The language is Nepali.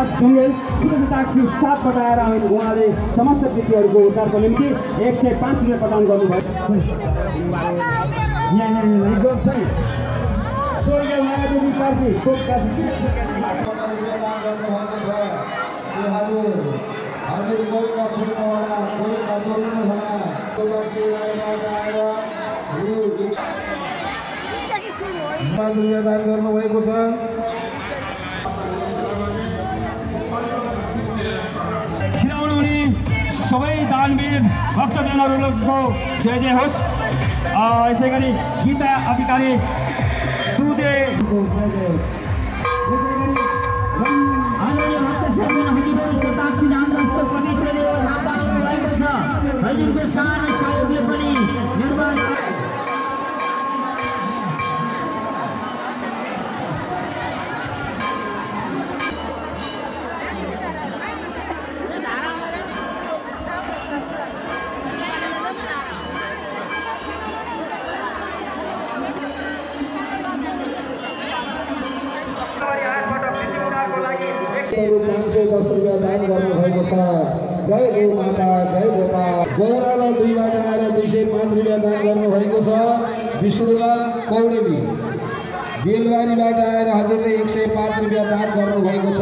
प्रकाश ढुङ्गेल सुरक्षा ट्याक्सी 7 बताएर उहाँले समस्त व्यक्तिहरूको उद्धारको निम्ति 105 रुपियाँ प्रदान गर्नुभयो। एकदम छैन स्वर्गीय मायादेवी कार्की हजुर कोही नछुट्नु होला, कोही नतोड्नु होला। रुपियाँ दान गर्नुभएको छ। छिराउनु हुने सबै दानवीर भक्तजनहरूको जय जय होस्। यसै गरी गीता अधिकारी दुधे हजुरको सानो सहयोगले पनि निर्माण ₹510 दान गर्नुभएको छ। जय गौ माता, जय गोपाल। गौरा र 2बाट आएर 205 रुपियाँ दान गर्नुभएको छ। विष्णुलाल पौडेली बेलबारीबाट आएर हजुरले 105 रुपियाँ दान गर्नुभएको छ।